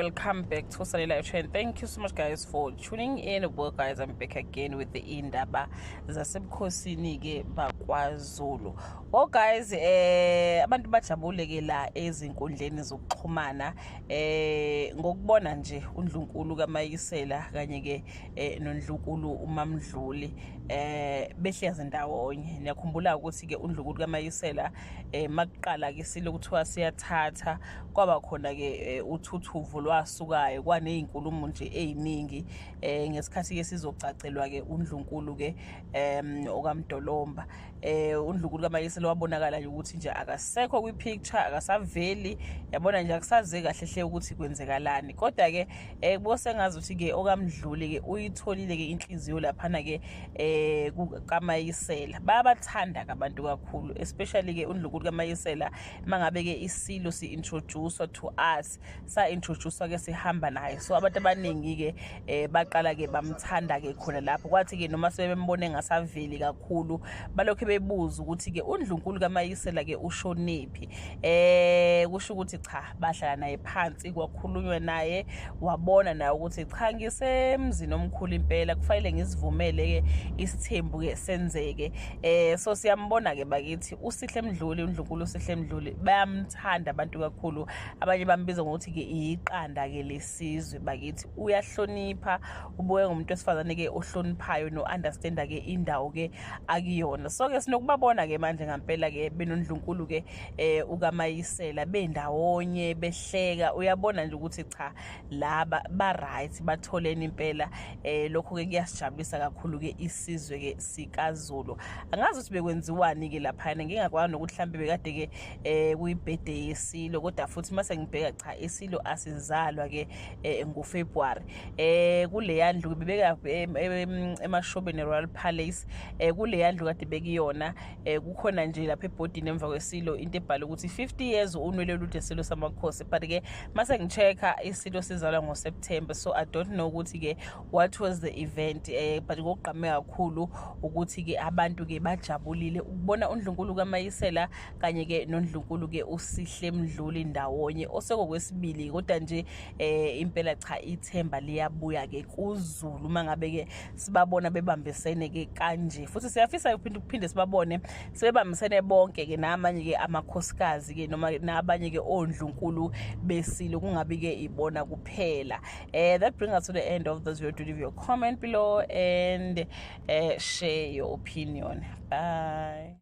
Welcome back to Sunny Live Trend. Thank you so much, guys, for tuning in. Well, guys, I'm back again with the indaba zasebukhosini ke bakwaZulu. Well, guys, abantu bajabule ke la ezinkundleni zokuxhumana ngokubona nje uNdlunkulu kaMayisela kanye ke noNdlunkulu uMamdluli behlezi ndawonye. Niyakhumbula ukuthi ke uNdlunkulu kaMayisela makuqala ke silo kuthiwa siyathatha, kwaba khona ke uthuthuvu lwasukayo, kwanezinkulumo nje eziningi ngesikhathi ke sizocacelwa ke uNdlunkulu ke okaMdolomba. UNdlunkulu kaMayisela wabonakala nje ukuthi nje akasekho kwi-picture, akasaveli, yabona nje akusaze kahle hle ukuthi kwenzekalani. Kodwa ke kubo sengazi ukuthi ke okaMdluli ke uyitholile ke inhliziyo laphana ke kaMayisela. Bayabathanda ke abantu kakhulu, especially ke uNdlunkulu kaMayisela. Mangabe ke isilo si-introduce to us, sa-introduce ke sihamba naye, so abantu abaningi ke baqala ke bamthanda ke khona lapho. Kwathi ke noma sebembone engasaveli kakhulu, balokhu bebuza ukuthi ke uNdlunkulu kaMayisela ke ushonephi. Kusho ukuthi cha, bahlala naye phansi, kwakhulunywa naye, wabona naye ukuthi cha, ngisemzini omkhulu impela, kufanele ngizivumele ke isithembu ke senzeke. So siyambona ke bakithi uSihle Mdluli, uNdlunkulu uSihle Mdluli, bayamthanda abantu kakhulu. Abanye bambiza ngokuthi ke iqanda ke lesizwe bakithi. Uyahlonipha, ubuye ngumuntu wesifazane ke ohloniphayo no understanda ke indawo ke akuyona. So ke sinokubabona ke manje ngempela ke benoNdlunkulu ke ukaMayisela bendawonye behleka. Uyabona nje ukuthi cha, laba ba right, batholeni impela. Lokho ke kuyasijabulisa kakhulu ke isizwe ke sikaZulu. Angazi ukuthi bekwenziwani ke lapha, ngingakwazi nokuthi mhlambe bekade ke kuyi-birthday yesilo, kodwa futhi mase ngibheka, cha, isilo asizalwa ke ngoFebruary. Kuleya ndlu bebeka eMashobeni Royal Palace, kuleya ndlu kade bekuyona, kukhona nje lapha ebhodini emva kwesilo into ebhala ukuthi 50 years unwele olude silo samakhosi. But ke mase ngi-check-a, isilo sizalwa ngoSeptember, so I don't know ukuthi ke what was the event. But ngokugqame kakhulu ukuthi ke abantu ke bajabulile ukubona uNdlunkulu kaMayisela kanye ke noNdlunkulu ke uSihle Mdluli ndawonye osekukwesibili. Kodwa nje impela cha, ithemba liyabuya ke kuZulu uma ngabe ke sibabona bebambisene ke kanje. Futhi siyafisa ukuphinde sibabone sebebambisene bonke ke namanye ke amakhosikazi ke noma nabanye ke ondlunkulu besilo, kungabi ke ibona kuphela. That brings us to the end of this video. Do leave your comment below and share your opinion. Bye.